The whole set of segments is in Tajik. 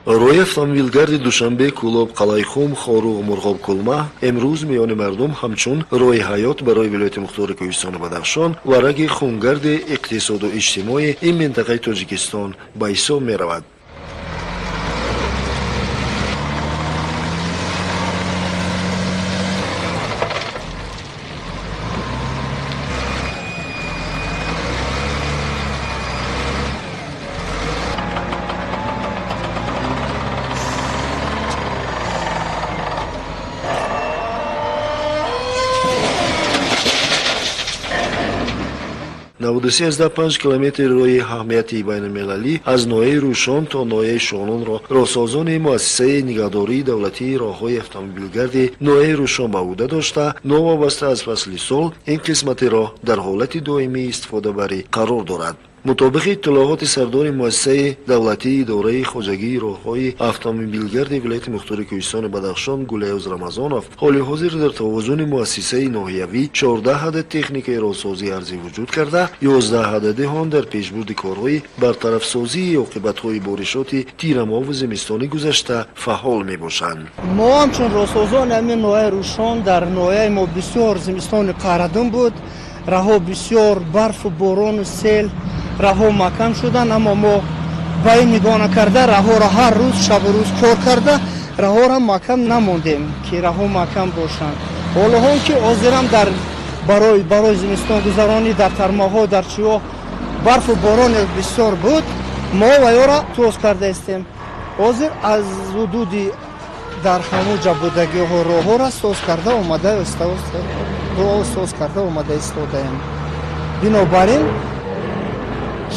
Роҳи автомобилгарди Душанбе, Кӯлоб, Қалайхум, Хоруғ, Мурғоб, Кулма имрӯз миёни мардум ҳамчун роҳи ҳаёт барои вилояти мухтори Кӯҳистону Бадахшон ва раги хунгарди иқтисоду иҷтимоии ин минтақаи Тоҷикистон ба ҳисоб меравад. 93,5 километри роҳи аҳамияти байналмилалӣ аз ноҳияи Рӯшон то ноҳияи Шононро роҳсозони муассисаи нигаҳдории давлатии роҳҳои автомобилгарди ноҳияи Рӯшон ба ӯҳда дошта, новобаста аз фасли сол ин қисмати роҳ дар ҳолати доимии истифодабарӣ қарор дорад. Мутобиқи иттилооти сардори муассисаи давлатии идораи хоҷагии роҳҳои автомобилгарди вилояти мухтори Кӯҳистони Бадахшон Гулаёз Рамазонов, ҳоли ҳозир дар тавозуни муассисаи ноҳиявӣ 14 адад техникаи роҳсозӣ арзи вуҷуд карда, 11 адади он дар пешбурди корҳои бартарафсозии оқибатҳои боришоти тирамоҳу зимистони гузашта фаъол мебошанд. Мо ҳамчун роҳсозони ҳамин ноҳияи Рӯшон, дар ноҳияи мо бисёр зимистони қаҳрадун буд, раҳо бисёр барфу борону сел, раҳо маҳкам шуданд, аммо мо ба ин нигоҳ накарда, раҳоро ҳар рӯз, шабу рӯз кор карда, раҳоро маҳкам намондем, ки раҳо маҳкам бошанд. Ҳолоҳон ки ҳозирам дар барои зимистонгузаронӣ дар тармаҳо, дар чиҳо барфу борони бисёр буд, мо ваёра тоз карда истем. Ҳозир аз ҳудуди дар ҳамуҷа будагиҳо роҳҳоро соз карда омада, роҳ соз карда омада истодаем. Бинобар ин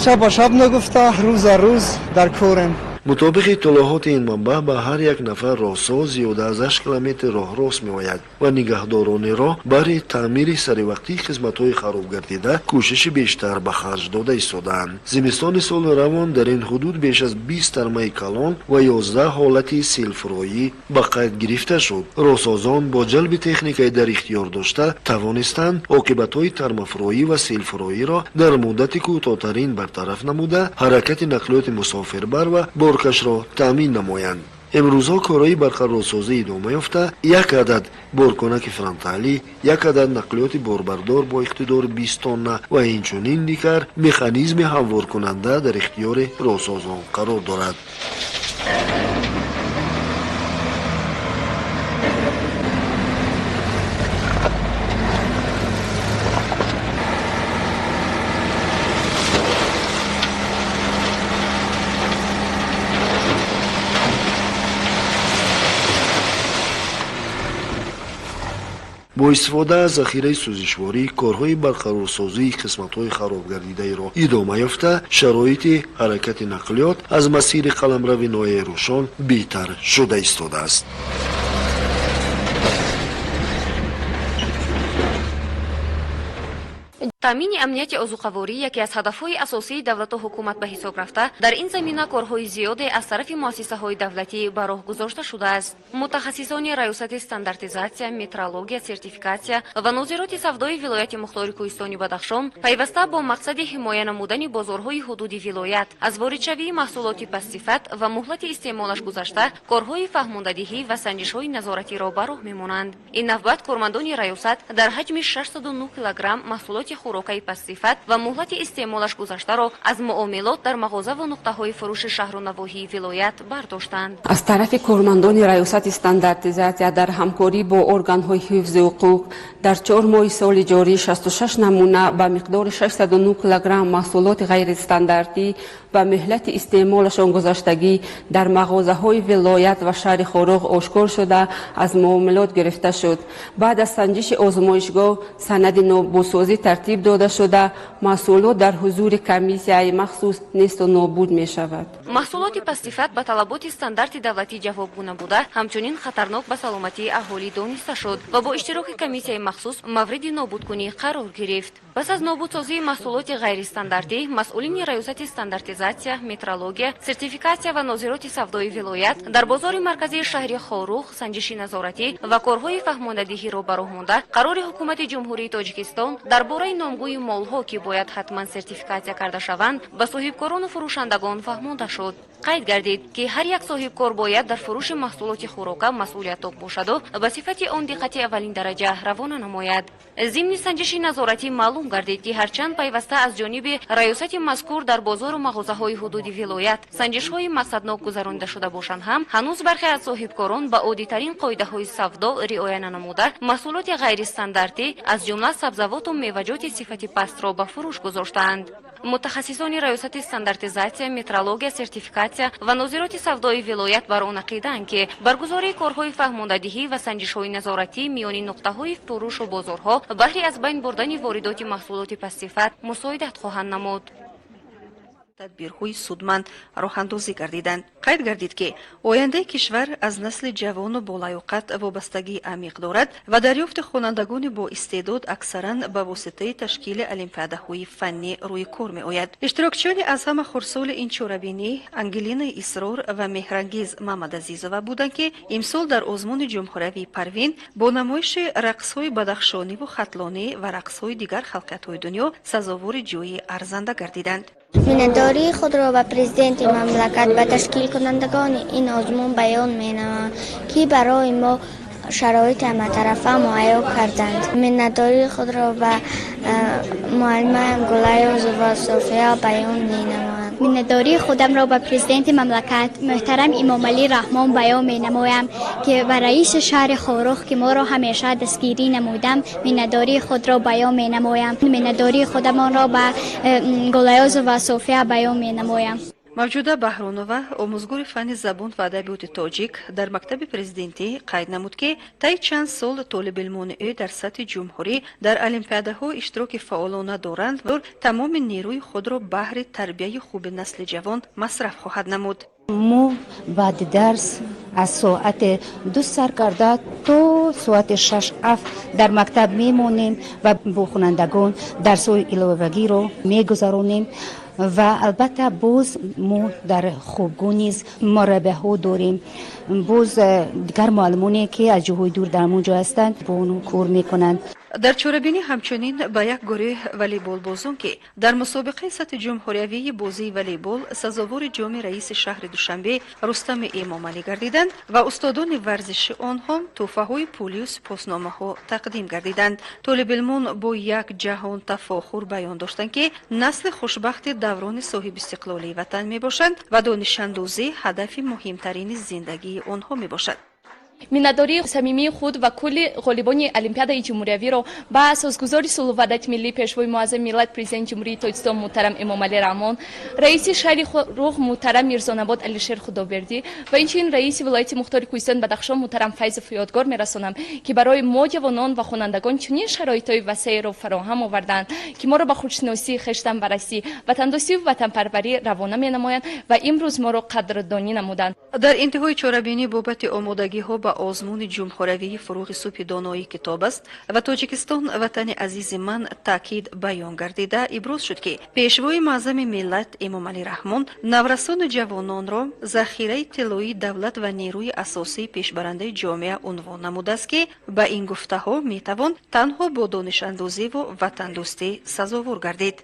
шаба шаб нагуфта, рӯза рӯз дар корем. Мутобиқи иттилооти ин манбаъ, ба ҳар як нафар роҳсоз зиёда аз 8 километр роҳ рост меояд ва нигаҳдорони роҳ баҳри таъмири саривақтии хизматҳои хароб гардида кӯшиши бештар ба харҷ дода истодаанд. Зимистони соли равон дар ин ҳудуд беш аз 20 тармаи калон ва 11 ҳолати селфурӯӣ ба қайд гирифта шуд. Роҳсозон бо ҷалби техникаи дар ихтиёр дошта тавонистанд оқибатҳои тармафурӯӣ ва селфурӯиро дар муддати кӯтоҳтарин бартараф намуда, ҳаракати нақлиёти мусофирбар ва боркашро таъмин намоянд. Имрӯзҳо корҳои барқарорсозӣ идома ёфта, як адад борконаки фронталӣ, як адад нақлиёти борбардор бо иқтидори 20 тонна ва инчунин дигар механизми ҳамворкунанда дар ихтиёри роҳсозон қарор дорад. Бо истифода аз захираи сӯзишворӣ корҳои барқарорсозии қисматҳои харобгардидаи роҳ идома ёфта, шароити ҳаракати нақлиёт аз масири қаламрави ноҳияи Рӯшон беҳтар шуда истодааст. Таъмини амнияти озуқаворӣ яке аз ҳадафҳои асосии давлату ҳукумат ба ҳисоб рафта, дар ин замина корҳои зиёде аз тарафи муассисаҳои давлатӣ ба роҳ гузошта шудааст. Мутахассисони Раёсати стандартизатсия, метрология, сертификатсия ва нозироти савдои вилояти мухтори Кӯҳистони Бадахшон пайваста бо мақсади ҳимоя намудани бозорҳои ҳудуди вилоят аз воридшавии маҳсулоти пастсифат ва муҳлати истеъмолаш гузашта корҳои фаҳмондадиҳӣ ва санҷишҳои назоратиро ба роҳ мемонанд. Ин навбат кормандони раёсат дар ҳаҷми 609 килограмм маҳсулоти хӯрокаи пастсифат ва муҳлати истеъмолаш гузаштаро аз муомилот дар мағозаву нуқтаҳои фурӯши шаҳру навоҳии вилоят бардоштанд. Аз тарафи кормандони Раёсати стандартизатсия дар ҳамкорӣ бо органҳои ҳифзи ҳуқуқ дар 4 моҳи соли ҷорӣ 66 намуна ба миқдори 609 килограмм маҳсулоти ғайристандартӣ ва муҳлати истеъмолашон гузаштагӣ дар мағозаҳои вилоят ва шаҳри Хоруғ ошкор шуда, аз муомилот гирифта шуд. Баъд аз санҷиши озмоишгоҳ санади нобудсозӣ тартиб дода шуда, маҳсулот дар ҳузури комиссияи махсус несту нобуд мешавад. Маҳсулоти пастсифат, ба талаботи стандарти давлатӣ ҷавобгӯ набуда, ҳамчунин хатарнок ба саломатии аҳолӣ дониста шуд ва бо иштироки комиссияи махсус мавриди нобудкунӣ қарор гирифт. Пас аз нобудсозии маҳсулоти ғайристандартӣ, масъулини Раёсати стандартизатсия, метрология, сертификатсия ва нозироти савдои вилоят дар бозори марказии шаҳри Хоруғ санҷиши назоратӣ ва корҳои фаҳмондадиҳиро ба роҳ монда, қарори Ҳукумати Ҷумҳурии Тоҷикистон дар бораи номгӯи молҳо, ки бояд ҳатман сертификатсия карда шаванд, ба соҳибкорону фурӯшандагон фаҳмонда шуд. Қайд гардид, ки ҳар як соҳибкор бояд дар фурӯши маҳсулоти хӯрока масъулиятнок бошаду ба сифати он диққати аввалин дараҷа равона намояд. Зимни санҷиши назоратӣ маълум гардид, ки ҳарчанд пайваста аз ҷониби раёсати мазкур дар бозору мағозаҳои ҳудуди вилоят санҷишҳои мақсаднок гузаронида шуда бошанд ҳам, ҳанӯз бархе аз соҳибкорон ба оддитарин қоидаҳои савдо риоя нанамуда, маҳсулоти ғайристандартӣ, аз ҷумла сабзавоту меваҷоти сифати пастро ба фурӯш гузоштаанд. Мутахассисони Раёсати стандартизатсия, метрология, сертификатсия ва нозироти савдои вилоят бар он ақидаанд, ки баргузории корҳои фаҳмондадиҳӣ ва санҷишҳои назоратӣ миёни нуқтаҳои фурӯшу бозорҳо баҳри аз байн бурдани воридоти маҳсулоти пастсифат мусоидат хоҳанд намуд. Тадбирҳои судманд роҳандозӣ гардиданд. Қайд гардид, ки ояндаи кишвар аз насли ҷавону болаёқат вобастагии амиқ дорад ва дарёфти хонандагони боистеъдод аксаран ба воситаи ташкили олимпиадаҳои фаннӣ рӯи кор меояд. Иштирокчиёни аз ҳама хурдсоли ин чорабинӣ Ангелинаи Исрор ва Меҳрангиз Мамадазизова буданд, ки имсол дар озмуни ҷумҳуриявии «Парвин» бо намоиши рақсҳои бадахшониву хатлонӣ ва рақсҳои дигар халқиятҳои дунё сазовори ҷойи арзанда гардиданд. Миннатдории худро ба президенти мамлакат, ба ташкилкунандагони ин озмун баён менамоям, ки барои мо шароити ҳаматарафа муҳайё карданд. Миннатдории худро ба муаллимаам Гулаёзова София баён менамоям. Миннатдории худамро ба президенти мамлакат муҳтарам Эмомалӣ Раҳмон баён менамоям, ки ба раиси шаҳри Хоруғ, ки моро ҳамеша дастгирӣ намудам, миннатдории худро баён менамоям. Миннатдории худамонро ба Гулаёзова София баён менамоям. Мавҷуда Баҳронова, омӯзгори фанни забон ва адабиёти тоҷик дар мактаби президентӣ, қайд намуд, ки таи чанд сол толибилмони ӯ дар сатҳи ҷумҳурӣ дар олимпиадаҳо иштироки фаъолона доранд ва тамоми нерӯи худро баҳри тарбияи хуби насли ҷавон масраф хоҳад намуд. Мо баъди дарс аз соати 2 сар карда то соати 6 7 дар мактаб мемонем ва бо хонандагон дарсҳои иловагиро мегузаронем. Ва албатта, боз мо дар хобгоҳ низ мураббиҳо дорем, боз дигар муаллимоне, ки аз ҷоҳои дур дар ҳамон ҷо ҳастанд, бо онҳо кор мекунанд. Дар чорабинӣ ҳамчунин ба як гурӯҳ волейболбозон, ки дар мусобиқаи сатҳи ҷумҳуриявии бозии волейбол сазовори ҷоми раиси шаҳри Душанбе Рустами Эмомалӣ гардиданд, ва устодони варзиши онҳо тӯҳфаҳои пулию сипосномаҳо тақдим гардиданд. Толибилмон бо як ҷаҳон тафохур баён доштанд, ки насли хушбахти даврони соҳибистиқлолии ватан мебошанд ва донишандӯзӣ ҳадафи муҳимтарини зиндагии онҳо мебошад. Миннатдории самимии худ ва кулли ғолибони олимпиадаи ҷумҳуриявиро ба асосгузори сулҳу ваҳдати миллӣ, Пешвои муаззами миллат, Президенти Ҷумҳурии Тоҷикистон муҳтарам Эмомалӣ Раҳмон, раиси шаҳри Хоруғ муҳтарам Мирзонабод Алишер Худобердӣ ва инчунин раиси вилояти мухтори Кӯҳистони Бадахшон муҳтарам Файзов Ёдгор мерасонам, ки барои мо ҷавонон ва хонандагон чунин шароитҳои васеъро фароҳам оварданд, ки моро ба худшиносии хештанпарастӣ, ватандӯстию ватанпарварӣ равона менамоянд ва имрӯз моро қадрдонӣ намуданд. Дар интиҳои чорабинӣ бобати омодагиҳо ба озмуни ҷумҳуриявии «Фурӯғи субҳи доноӣ китоб аст» ва «Тоҷикистон ватани азизи ман» таъкид баён гардида, иброз шуд, ки Пешвои муаззами миллат Эмомалӣ Раҳмон наврасону ҷавононро захираи тиллоии давлат ва нерӯи асосии пешбарандаи ҷомеа унвон намудааст, ки ба ин гуфтаҳо метавон танҳо бо донишандӯзиву ватандӯстӣ сазовор гардид.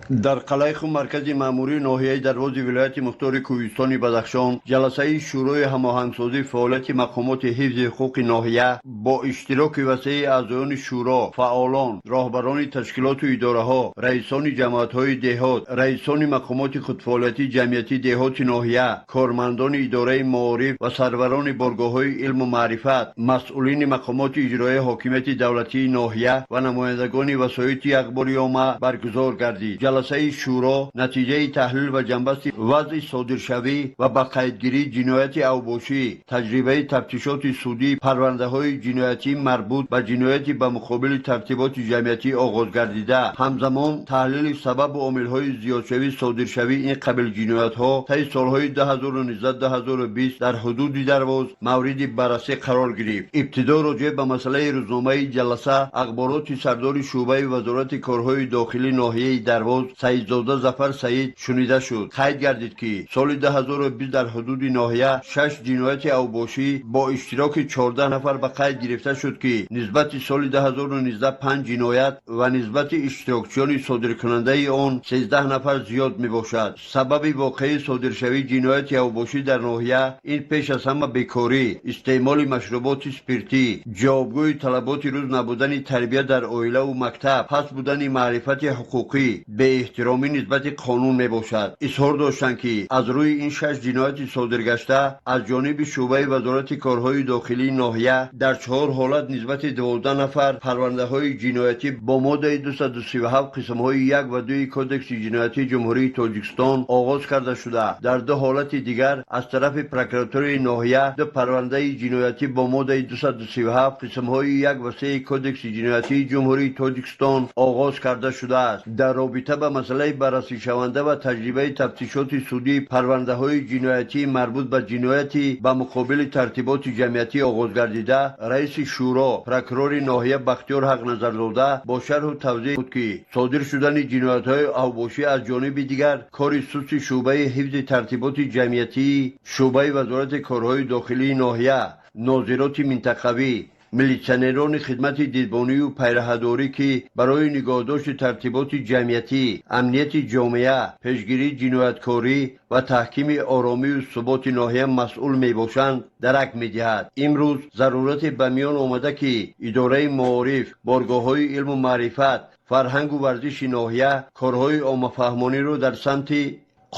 Дар қалъаи Хум, маркази маъмурии ноҳияи Дарвози вилояти мухтори Кӯҳистони Бадахшон, ҷаласаи Шӯрои ҳамоҳангсозии фаъолияти мақомоти ҳифзи ҳуқуқи ноҳия бо иштироки васеи аъзоёни шӯро, фаъолон, роҳбарони ташкилоту идораҳо, раисони ҷамоатҳои деҳот, раисони мақомоти худфаъолиятии ҷамъиятии деҳоти ноҳия, кормандони идораи маориф ва сарварони боргоҳҳои илму маърифат, масъулини мақомоти иҷроияи ҳокимияти давлатии ноҳия ва намояндагони васоити ахбори омма баргузор гардид. Ҷаласаи шӯро натиҷаи таҳлил ва ҷамъбасти вазъи содиршавӣ ва ба қайдгирии ҷинояти авбошӣ, таҷрибаи тафтишоти судии парвандаҳои ҷиноятӣ марбут ба ҷинояти ба муқобили тартиботи ҷамъиятӣ оғоз гардида, ҳамзамон таҳлили сабабу омилҳои зиёдшавии содиршавии ин қабил ҷиноятҳо таи солҳои 2019-2020 дар ҳудуди Дарвоз мавриди баррасӣ қарор гирифт. Ибтидо роҷеъ ба масъалаи рӯзномаи ҷаласа ахбороти сардори шӯъбаи Вазорати корҳои дохилӣ ноҳияи Дарвоз Саидзода Зафар Саид шунида шуд. Қайд гардид, ки соли 2020 дар ҳудуди ноҳия шаш ҷинояти авбошӣ бо иштироки 14 нафар ба қайд гирифта шуд, ки нисбати соли 2019 панҷ ҷиноят ва нисбати иштирокчиёни содиркунандаи он 13 нафар зиёд мебошад. Сабаби воқеии содиршавии ҷинояти авбошӣ дар ноҳия ин пеш аз ҳама бекорӣ, истеъмоли машруботи спиртӣ, ҷавобгӯи талаботи рӯз набудани тарбия дар оилаву мактаб, паст будани маърифати ҳуқуқӣ, беэҳтиромӣ нисбати қонун мебошад. Изҳор доштанд, ки аз рӯи ин шаш ҷинояти содиргашта аз ҷониби шӯъбаи Вазорати корҳои дохилии ноҳия дар чаҳор ҳолат нисбати 12 нафар парвандаҳои ҷиноятӣ бо моддаи 237 қисмҳои 1 ва 2 Кодекси ҷиноятии Ҷумҳурии Тоҷикистон оғоз карда шуда, дар ду ҳолати дигар аз тарафи прокуратураи ноҳия ду парвандаи ҷиноятӣ бо моддаи 237 қисмҳои 1 ва 3 Кодекси ҷиноятии Ҷумҳурии Тоҷикистон оғоз карда шудааст. Дар робита ба масъалаи баррасишаванда ва таҷрибаи тафтишоти судии парвандаҳои ҷиноятии марбут ба ҷинояти ба муқобили тартиботи ҷамъиятӣ оғоз гардида, раиси шӯро, прокурори ноҳия Бахтиёр Ҳақназарзода бо шарҳу тавзеҳ буд, ки содир шудани ҷиноятҳои авбошӣ аз ҷониби дигар кори сусти шӯъбаи ҳифзи тартиботи ҷамъиятии шӯъбаи Вазорати корҳои дохилии ноҳия, нозироти минтақавӣ, милитсионерони хидмати дидбонию пайраҳадорӣ, ки барои нигоҳдошти тартиботи ҷамъиятӣ, амнияти ҷомеа, пешгирии ҷинояткорӣ ва таҳкими оромию суботи ноҳия масъул мебошанд, дарак медиҳад. Имрӯз зарурате ба миён омада, ки идораи маориф, боргоҳҳои илму маърифат, фарҳангу варзиши ноҳия корҳои оммафаҳмониро дар самти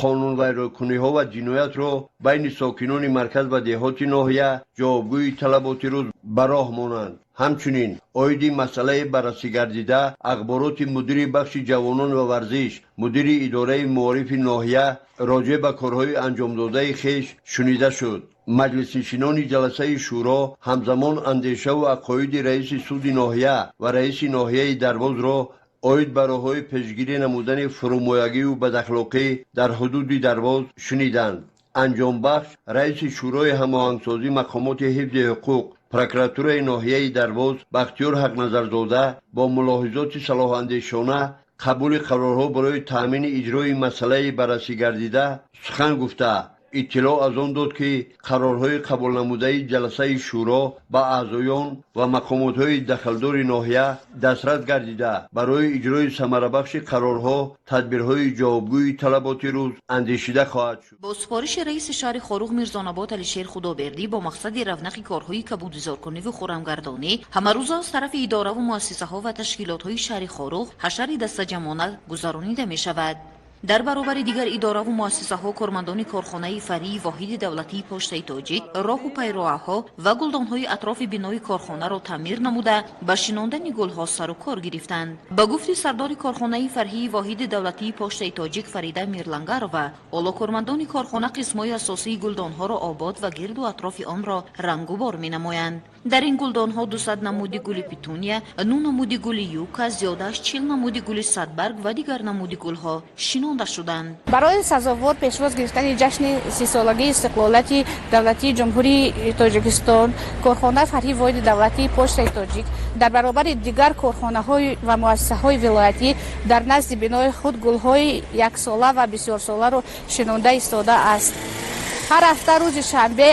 қонунвайронкуниҳо ва ҷиноятро байни сокинони марказ ва деҳоти ноҳия ҷавобгӯи талаботи рӯз ба роҳ монанд. Ҳамчунин оиди масъалаи баррасӣ гардида ахбороти мудири бахши ҷавонон ва варзиш, мудири идораи маорифи ноҳия роҷеъ ба корҳои анҷомдодаи хеш шунида шуд. Маҷлиснишинони ҷаласаи шӯро ҳамзамон андешаву ақоиди раиси суди ноҳия ва раиси ноҳияи Дарвозро оид ба роҳҳои пешгирӣ намудани фурӯмоягию бадахлоқӣ дар ҳудуди Дарвоз шуниданд. Анҷомбахш раиси шӯрои ҳамоҳангсозии мақомоти ҳифзи ҳуқуқ, прокуратураи ноҳияи Дарвоз Бахтиёр Ҳақназарзода бо мулоҳизоти салоҳандешона қабули қарорҳо барои таъмини иҷрои масъалаи баррасӣ гардида сухан гуфта, иттилоъ аз он дод, ки қарорҳои қабулнамудаи ҷаласаи шӯро ба аъзоён ва мақомотҳои дахлдори ноҳия дастрас гардида, барои иҷрои самарабахши қарорҳо тадбирҳои ҷавобгӯи талаботи рӯз андешида хоҳад шуд. Бо супориши раиси шаҳри Хоруғ Мирзонабод Алишер Худобердӣ бо мақсади равнақи корҳои кабудизоркуниву хӯрамгардонӣ ҳамарӯза аз тарафи идораву муассисаҳо ва ташкилотҳои шаҳри Хоруғ ҳашари дастаҷамъона гузаронида мешавад. Дар баробари дигар идораву муассисаҳо, кормандони корхонаи фаръии воҳиди давлатии Почтаи Тоҷик роҳу пайроҳаҳо ва гулдонҳои атрофи бинои корхонаро таъмир намуда, ба шинондани гулҳо сару кор гирифтанд. Ба гуфти сардори корхонаи фаръии воҳиди давлатии Почтаи Тоҷик Фарида Мирлангарова, ҳоло кормандони корхона қисмҳои асосии гулдонҳоро обод ва гирду атрофи онро рангубор менамоянд. Дар ин гулдонҳо 200 намуди гули петуния, 9 намуди гули юка, зиёда аз 40 намуди гули садбарг ва дигар намуди гулҳо шинонда шуданд. Барои сазовор пешвоз гирифтани ҷашни 30-солагии истиқлолияти давлатии Ҷумҳурии Тоҷикистон, корхонаи фаръии воҳиди давлатии Почтаи Тоҷик дар баробари дигар корхонаҳо ва муассисаҳои вилоятӣ дар назди бинои худ гулҳои яксола ва бисёрсоларо шинонда истодааст. Ҳар ҳафта рӯзи шанбе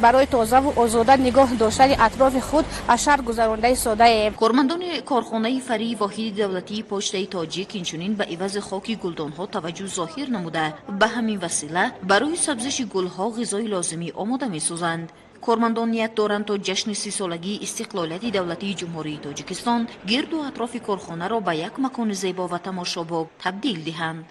барои тозаву озода нигоҳ доштани атрофи худ ҳашар гузаронда истодаем. Кормандони корхонаи фаръии воҳиди давлатии Почтаи Тоҷик инчунин ба ивази хоки гулдонҳо таваҷҷӯҳ зоҳир намуда, ба ҳамин васила барои сабзиши гулҳо ғизои лозимӣ омода месозанд. Кормандон ният доранд, то ҷашни 30-солагии истиқлолияти давлатии Ҷумҳурии Тоҷикистон гирду атрофи корхонаро ба як макони зебо ва тамошобоб табдил диҳанд.